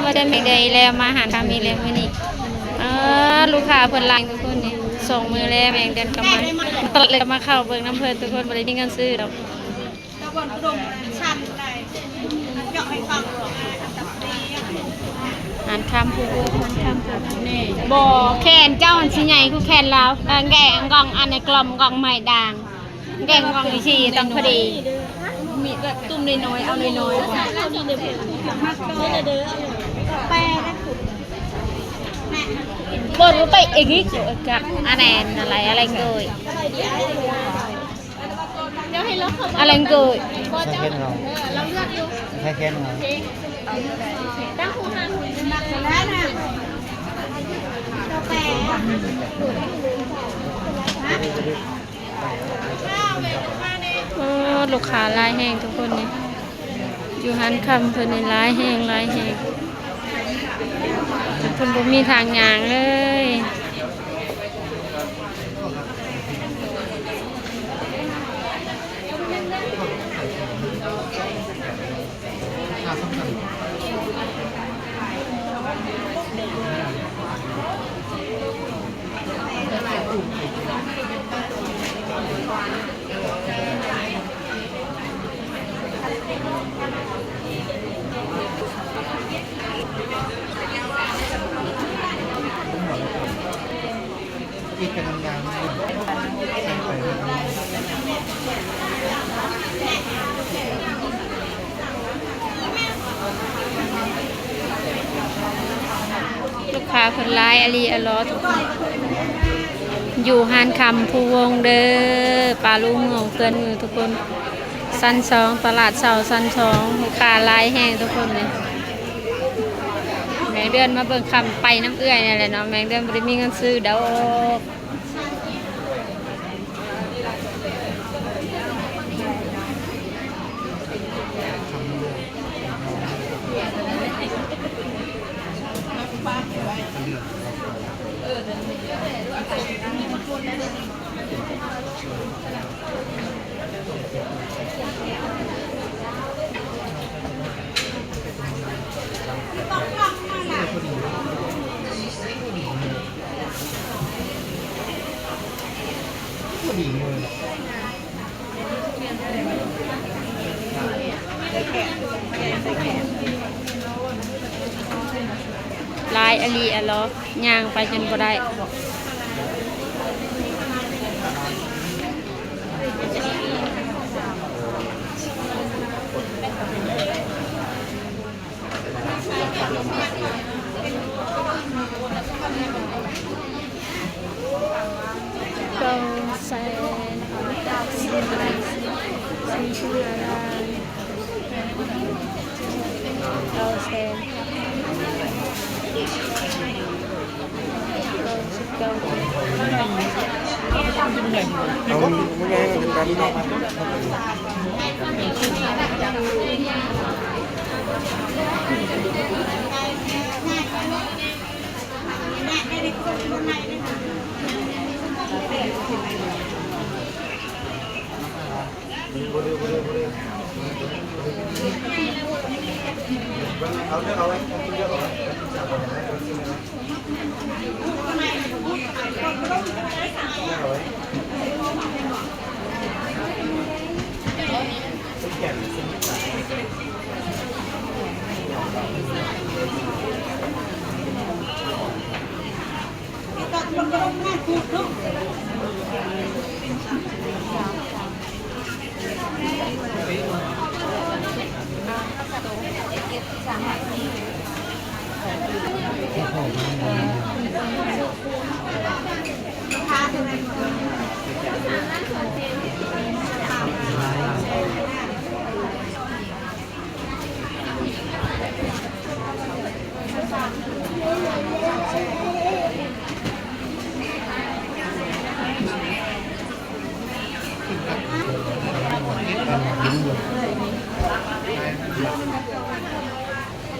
ວ່າຈະມີໄດ້ແລ້ວ ມາຫານຄຳອີກແລ້ວມື້ນີ້. ເອີ ລູກຄ້າເພິ່ນຫຼາຍທຸກຄົນນີ້ ສອງມື້ແລ້ວແມ່ງເດືອນກໍມາຕະຫຼອດເລີຍ ກໍມາເຂົ້າເບິ່ງນຳເພິ່ນທຸກຄົນ ບໍ່ໄດ້ມີເງິນຊື້ດອກ. ຮ້ານຄຳຜູ້ ຮ້ານຄຳຜູ້ ບໍ່ ແຂນເຈົ້າມັນຊິໃຫຍ່ຄືແຂນລາວ. ເອີ ແກງກ່ອງອັນໃນກລ່ອມກ່ອງໄມ້ດ່າງ ແກງອ່ອງອີ່ສີ່ຕ້ອງພໍດີ ມີແບບຕຸ້ມນ້ອຍໆ ເອົານ້ອຍໆ ບໍ່ໄປເອງອີກ ກັບອັນນັ້ນອະໄລ ອະໄລໂກຍ ອະໄລໂກຍ ໃສ່ແຂນເຂົາ ໃສ່ແຂນເຂົາ. ໂອ້ ລູກຄ້າຫຼາຍແຮງທຸກຄົນນີ້ ຢູ່ຮ້ານຄຳເພິ່ນນີ້ຫຼາຍແຮງ ຫຼາຍແຮງ ເພິ່ນບໍ່ມີທາງຍ່າງເລີຍ. ລູກຄ້າເພິ່ນຫຼາຍອີ່ຫຼີ ອະຫຼໍ ຢູ່ຮ້ານຄຳພູວົງເດີ ປາລູເມືອງເພື່ອນຢູ່ທຸກຄົນ. ຊັ້ນສອງ ຕະຫຼາດເຊົ້າຊັ້ນສອງ ລູກຄ້າຫຼາຍແຮງທຸກຄົນນີ້. ແມງເດືອນມາເບິ່ງຄຳໄປນຳເອື້ອຍນີ້ແຫຼະເນາະ ແມງເດືອນບໍ່ໄດ້ມີເງິນຊື້ດອກ. ຫຼາຍອີ່ຫຼີ ອະຫຼໍ ຍ່າງໄປຈົນບໍ່ໄດ້. ເກົ້າແສນ ສີ່ສິບຫ້າລ້ານ ເກົ້າແສນ ເກົ້າສິບເກົ້າ ເອົາ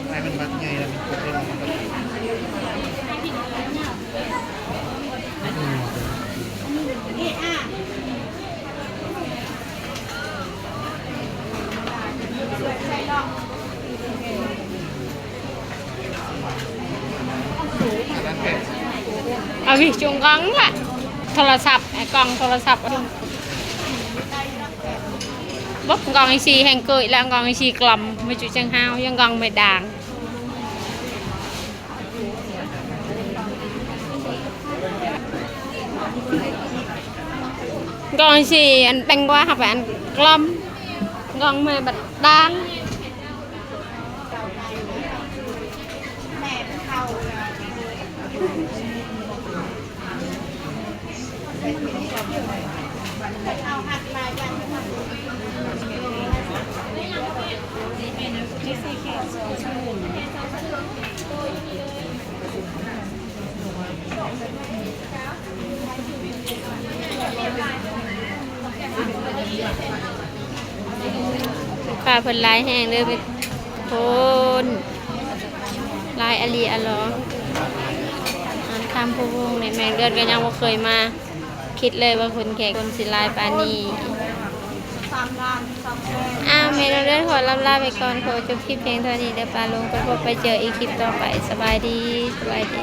ໃຫ້ມັນມັດໃຫຍ່ແລ້ວມັນກົດໄດ້. ອາວິ ຈຸງກອງລະ ໂທລະສັບ ໄອ້ກອງໂທລະສັບ ບົກກອງອີຊີແຫ່ງເກີຍ ແລະ ກອງອີຊີກລ່ອມ ມາຈຸຈັ່ງຫາວ ຍັງກອງໄມ້ດ່າງ ກອງອີຊີ ອັນແປງກວ່າເຮົາໄປອັນກລ່ອມ ກອງໄມ້ບັດດ່າງ. ລູກຄ້າເພິ່ນຫຼາຍແຮງເດີ ຄົນຫຼາຍອີ່ຫຼີອີ່ຫຼໍ ງານຄຳພູວົງນີ້ ແມ່ເດືອນກໍຍັງບໍ່ເຄີຍມາ ຄິດເລີຍວ່າຄົນແຂກຄົນຊິຫຼາຍປານນີ້. ອ້າວ ແມ່ນ້ອງເດືອນຂໍລ່ຳລາໄປກ່ອນ ຂໍຈົບຄລິບພຽງເທົ່ານີ້ເດີປ້າລຸງ ໄປພົບໄປເຈີອີກຄລິບຕໍ່ໄປ ສະບາຍດີ ສະບາຍດີ.